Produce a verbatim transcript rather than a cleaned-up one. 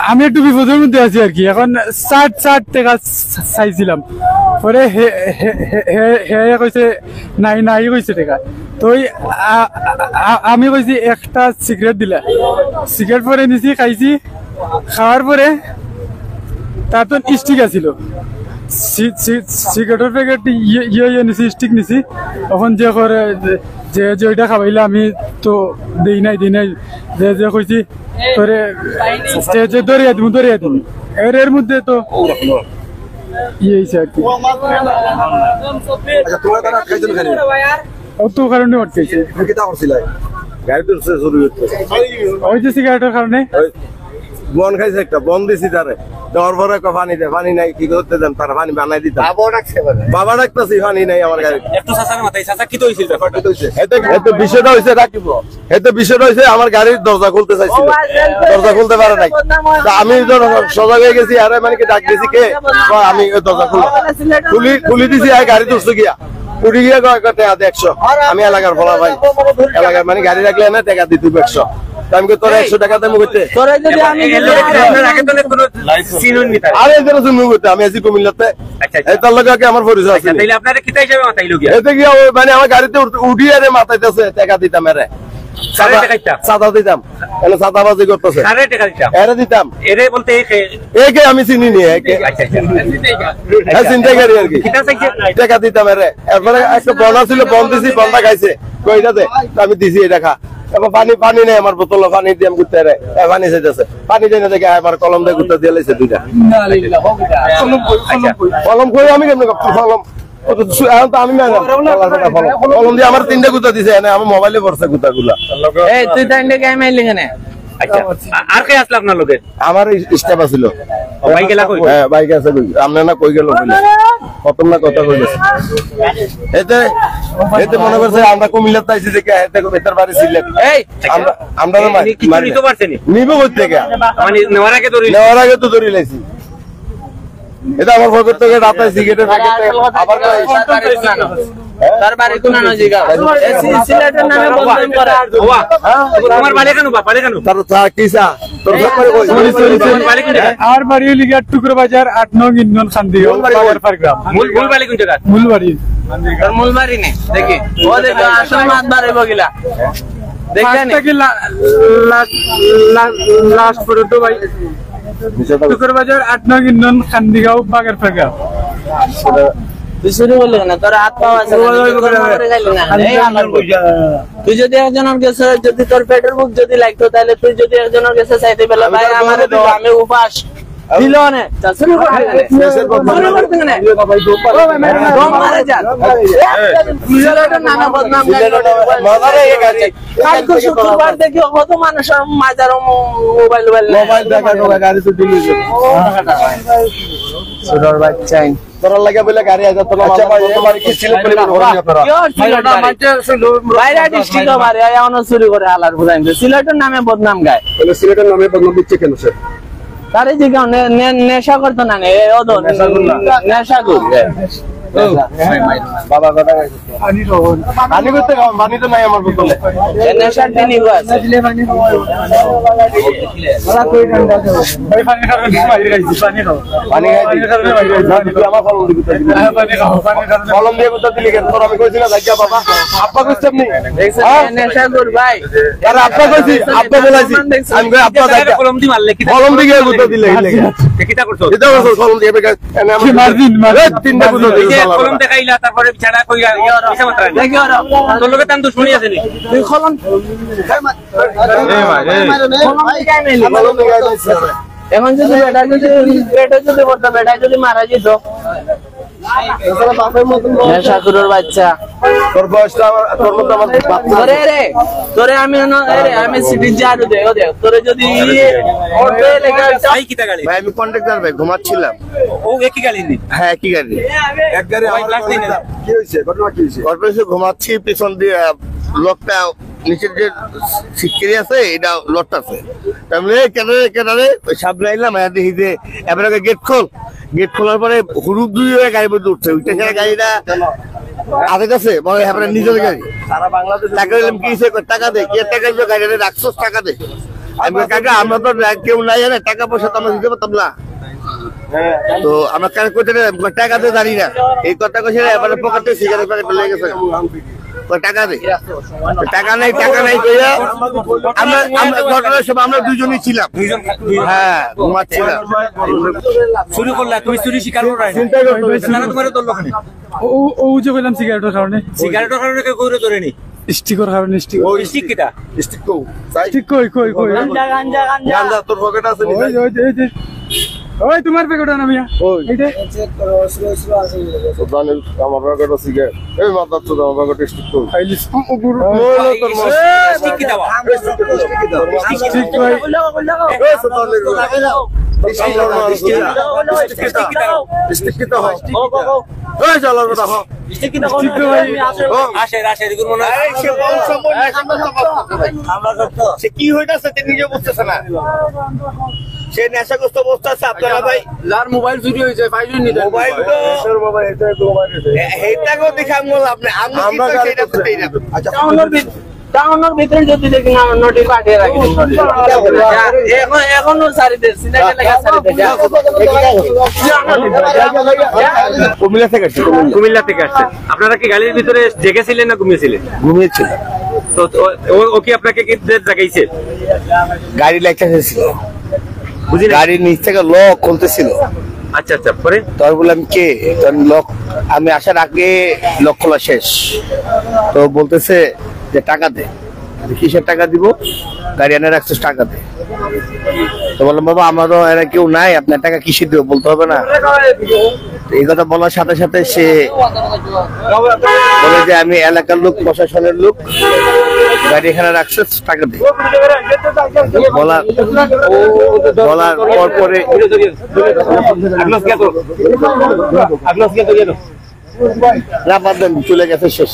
আমি একটু বিপদের মধ্যে আছি আর কি। এখন ষাট ষাট টেকা চা-, চাইছিলাম। পরে হে হে হে হে হে কইছে নাই, নাই কইছে টেকা। তো ওই আ- আ- আ- আমি কইছি একটা সিগারেট দিলা। সিগারেট পরে নিছি, খাইছি। খাওয়ার পরে তার তো স্টিক আছিল, সি- সি- সিগারেটর প্যাকেট ইয়ে ইয়ে ইয়ে নিছি, স্টিক নিছি। এখন যে করে যে যে ওইটা খাবাইলে আমি তো দেই নাই, দেই নাই। যে যে কইছি তোরে যে যে দরিয়া দিমু, দরিয়া দিমু। এর এর মধ্যে তো ইয়ে হইছে আর কি। আচ্ছা, তোমার তারা খাইছেন খালি? অত কারণে আটকেছে। তুমি কিতা করছিলা? গাড়ি তো সে শুরু করতে। ওই যে সিগারেটের কারণে। ওই বন খাইছে একটা, বন দিছি তারে। দেওয়ার পরে কয়, "পানি দে, পানি নাই, কি করতে দেন?" তার পানি বানাই দিতাম। বাবা ডাকছে বলে। বাবা ডাকতেছি, পানি নাই আমার গাড়ি। একটু চাচার মাথায়, চাচা, কি তো হইছিল ব্যাপারটা? এতে, এতে বিষয়টা হইছে, রাখিব। এতে বিষয়টা হইছে, আমার গাড়ির দরজা খুলতে চাইছিল, দরজা খুলতে পারে নাই। তা আমি তো সজাগ হয়ে গেছি, আরে মানে কি ডাক দিছি কে? কয়, "আমি ওই দরজা খুলো।" খুলি, খুলি দিছি, আর গাড়ি ধরছে গিয়া। উঠি গিয়া কয়, কয়, "টেকা দে একশো।" আমি এলাকার ফলা ভাই, এলাকার মানে গাড়ি রাখলে না, টেকা দিতে হবে একশো। তা আমি কই, "তোর একশো টেকা দেবো করতে?" তোরা যদি আমি এর লগে কি আপনার আগে তো কোনো চিনুন নি তার? আরে এদের জন্য করতে, আমি আছি কুমিল্লাতে। আচ্ছা, আচ্ছা। এই তার লগে আগে আমার পরিচয় আচ্ছা, আছে। তাইলে আপনারা কিতা হিসাবে মাতাইলো গিয়া? এতে গিয়া ওই মানে আমার গাড়িতে উঠ-, উঠি আরে মাতাইতেছে, টেকা দিতাম এরে। কারে চাঁদা, টেকা দিতাম? চাঁদা দিতাম। এনে চাঁদাবাজি করতেছে। কারে টেকা দিতাম? এরে দিতাম। এরে বলতে এ কে? এ কে আমি চিনি নি, এ কে। আচ্ছা, আচ্ছা। হ্যাঁ, ছিনতাইকারী আর কি। কিতা চাইছে? টেকা দিতাম এরে। এরপরে একটা বন আছিল, বন দিছি, বনটা খাইছে। কই এটা দে? আমি দিছি, এটা খা। এবার পানি, পানি নেই আমার বোতলে, পানি দিয়ে আমি ঘুরতে রে। এ, পানি চাইতেছে। পানি দেয় না দেখে আমার কলম দিয়ে ঘুরতে দিয়ে লাইছে দুইটা। কলম কই, কলম কই? কলম কই আমি কেমনে করতাম? কলম। ও তো সু-, এখন তো আমি না জানি। কলম। কলম দিয়ে আমার তিনটা গুতা দিছে, এনে আমার মোবাইলে পড়ছে গুতাগুলা। এই, তুই তো এনডে গেম আইলি কেনে? আচ্ছা, আ-, আর কে আসলো আপনার লগে? আমার এই স্টাফ আছিল। ও, ভাই গেলা কই? হ্যাঁ, ভাই গেছে কই? আমরা না কই গেল কইলে? প্রথম না কথা কই গেছে? এতে, এতে মনে করছে আমরা কুমিল্লাতে আইছি দেখে, এতে এটার বাড়ি সিলেট। এই, আমরা, আমরা তো এ, মারি, এ, কিছু মারি নিতে না। পারছে নি? নিব কই থেকে? মানে নেওয়ার আগে ধরে নেওয়ার আগে তো ধরে লাইছি। এটা আমার পকেট থেকে রাতে সিগারেটের প্যাকেট থেকে আবার কই? তার বাড়ি কোন আনো জিগা? এ সি-, সিলেটের নামে বদনাম করা। ওয়া, হ্যাঁ? তোমার বাড়ি কেন বা? বাড়ি কেন? তার চা কি চা? তোর ব্যাপারে কই? Sorry, sorry, sorry. তোমার বাড়ি কোন জায়গা? আমার বাড়ি হইল গিয়া টুকরা বাজার, আট নং ইউনিয়ন, খান্দিগাঁও, তোমার বাড়ি কই? বাগারপাড় গ্রাম। মূল, মূল বাড়ি কোন জায়গা? মূল বাড়ি। তোর মূল বাড়ি নে, দেখি। ও দেখো, আসল মাত বাড়াইব গিলা। দেখছেন? ফার্স্ট থেকে লা-, লা-, লা-, লাস্ট পর্যন্ত ভাই। টুকরা বাজার, আট নং ইউনিয়ন, খান্দিগাঁও, বাগারপাড় গ্রাম। তুই শুরু করলি না, তোর হাত পাও আছে না, তুই তো করে খাইলি না। এই আমার বই। তুই যদি একজনের গেছে, যদি তোর পেটের ভুক যদি লাগতো, তাহলে তুই যদি একজনের গেছে চাইতে পেলে, আমি ভাই, তো আমারে বলবো দাও, আমি উপাস। দিল অনে। তা শুরু করতে কেনে? দেশের বদনাম। শুরু করতে কেনে? ও ভাই, ভাই, ভাই, দম মারে যান। সিলেটের নামে বদনাম গাই করে। মজা নেই এই গাড়ি। কালকে শুক্রবার দেখি কত মানুষ মাজারো মো-, মোবাইল, মোবাইল নিয়ে। মোবাইল দেখা, মোবাইল, গাড়ি তো ডিলিট। ও, সুরর বাচ্চাই। তোরা লাগে বলে গাড়ি আছে, তোরা আচ্ছা, ভাই, তোমার কি সিলেট পরিবার হরেন আপনারা? কিয় সিলেট ভাই, গাড়ি? বাইরে ডিস্ট্রিক্ট বাড়ি, আয়া অনো চুরি করে হালার বুঝাইন। সিলেটের নামে বদনাম গায়। তাহলে সিলেটের নামে বদনাম দিচ্ছে কেন সে? তারে জিগাও, নে-, নে-, নেশা করতো না নে, এ, ও তো নেশা করতো না। নেশা করতো। বাবা, বাবা, পানি করতে খাও, পানি তো নাই আমার বোতলে। এ নেশার দিনই গো আছে। ভাই, পানি খাবেন, পানি খাইছি, পানি খাও। পানি খাইছি। পানি খাবেন, পানি খাইছি। না, তুই আমার কলম দিবি, তুই দিবি। হ্যাঁ, পানি খাও, পানি খাবেন। কলম দিয়ে কোথা দিলি কেন? তোর আমি কইছি না, যাই গিয়া বাবা, আব্বা কইছে আপনি? দেখছেন, হ্যাঁ? এ নেশা কর ভাই। আরে আব্বা কইছি, আব্বা বলাইছি। আমি কই আব্বা যাই গিয়া। কলম দি মারলে কি? কলম দিয়ে কোথা দিলে, দিলে। এ কিতা করছো? এটা করছো, কলম দিয়ে বেকার। এনে আমার কি মারদিন, মারদিন। এই তিনটা গুঁতো এই যে দিছে কলম শালা। দেখাইলা, তারপরে বিছানা কইরা, মিছা মাতরা। দেখি ওরা। তোর লগে তার দুশমনি আছে নি? তুই কলম। এ ভাই, এই। কলম দেখাই নাই। এখন যদি বেটা যদি, বেটা যদি পড়তো, বেটা যদি মারা যেত। নেশাখুরের বাচ্চা। তোর বয়সটা আমার, তোর মতো আমার বাচ্চা। তোরে রে, তোরে আমি অনো, এ রে, আমি সিটির ঝাড়ু দেই, ও দেখ, তোরে যদি ইয়ে, ওর তো লেখা আছে। ভাই, কিতা গাড়ি? ভাই, আমি কন্ট্রাক্টর ভাই, ঘুমাচ্ছিলাম। ও, একই গাড়ি নি? হ্যাঁ, একই গাড়ি। এক গাড়ি ভাই, আমার ক্লাস নেই না। কন্ট্রাক্টর। কি হইছে? ঘটনা কি হইছে? ঘটনা হইছে, ঘুমাচ্ছি, পিছন দিয়ে, আহ, লোকটা নিচের যে সিটকারি আছে, এটা লোকটা আছে। তার মানে, "এই, কেন রে, কেন রে?" ওই সামনে আইলাম, আইয়া দেখি যে, এবার আগে গেট খোল। গেট খোলার পরে হুরুপ দুই হয়ে গাড়ির মধ্যে উঠছে। উঠে গিয়ে গাড়িটা আগে গেছে, মানে, এবার নিজের গাড়ি। তাকে বললাম, "কি হইছে?" কয়, "টাকা দে।" "কি টাকা দিবে? গাড়িটা রাখছস, টাকা দে।" আমি বলি, "কাকা, আমরা তো না-, কেউ নাই, জানে, টাকা পয়সা তো আমরা দিতে পারতাম না।" তো আমার কাকা কইতে, "টাকা তো জানি না।" এই কথা কইছে, এবারে পকেটে সিগারেট প্যাকেট লয়ে গেছে। কয়, "টাকা দে।" "টাকা নাই, টাকা নাই" কইয়া আমরা, আমরা ঘটনার সময় আমরা দুইজনই ছিলাম। দুইজন, দুইজন। হ্যাঁ, ঘুমাচ্ছিলাম। চুরি করলা, তুমি চুরি স্বীকার করো নাই? চিন্তা করো না। তারা তোমারে ধরলো কেনে? ও, ও, ও যে কইলাম সিগারেটের কারণে। সিগারেটের কারণে কেউ কাউরে ধরেনি? স্টিকর কারণে, স্টিক। ও, স্টিক কিতা? স্টিক কো? স্টিক কই, কই, কই? গাঞ্জা, গাঞ্জা, গাঞ্জা। গাঞ্জা তোর পকেটে আছে নি? ওই, ওই, ওই, ওই। ওই, তোমার পকেটে না, মিয়া। ওই। এইটা? চেক করো, অস্ত্র, অস্ত্র আছে। তো জানিস, আমার পকেটে সিগারেট। এই মাদার চোদ, আমার পকেটে স্টিক কই? খাইলিস। ও, ও, গুরু। ওই, ওই, তোর মা। স্টিক কিতা বা? স্টিক কই? এই, তো তাহলে স্টিক কিতা? স্টিক কিতা হয়? এই, চলো, বেটা, হ। স্টিক কিতা হয়? ও। আসে, আসে, এগুলো মনে হয়। আরে, সে কোন সময় নেশাগ্রস্ত অবস্থা? আমরা তো সে কি হইতাছে, তে নিজে বুঝতেছে না। সে নেশাগ্রস্ত অবস্থা আছে, আপনারা ভাই। যার মোবাইল চুরি হয়েছে, ফাইজুল নিতে মোবাইল তো দেশের বাবা, এটা তো মোবাইল আছে। এ-, এটা কেউ দেখে আমি বললাম না, আমি আমরা কিন্তু গাড়ি সেটা করতে করতেই না। আচ্ছা, টাউনের ভিত-, টাউনের ভিতরে যদি দেখি না, নোটিশ পাঠিয়ে রাখি। এখন, এখনো সারি দেয়, সিলেটে লেখা সারি দেয়। কুমিল্লা থেকে আসছে। কুমিল্লা থেকে আসছে। আপনারা কি গাড়ির ভিতরে জেগেছিলেন না ঘুমিয়েছিলেন? ঘুমিয়েছিল। তো ও, ও, ও কি আপনাকে কি জাগাইছে? গাড়ি লাইট ছিল, বুঝি না। গাড়ির নিচ থেকে লক খুলতেছিল। আচ্ছা, আচ্ছা, পরে? তো আমি বললাম, "কে?" তখন লক, আমি আসার আগে লক খোলা শেষ। তো বলতেছে যে, "টাকা দে।" "কিসের টাকা দিব? গাড়ি এনে রাখছিস, টাকা দে।" তো বললাম, "বাবা, আমরা তো এরা কেউ নাই, আপনার টাকা কিসে দিব, বলতে হবে না?" তো এই কথা বলার সাথে সাথে সে বলে যে, "আমি এলাকার লোক, প্রশাসনের লোক, গাড়ি এখানে রাখছে, টাকা দে।" বলার, বলার পর পরে না, বাদ দেন, চলে গেছে, শেষ।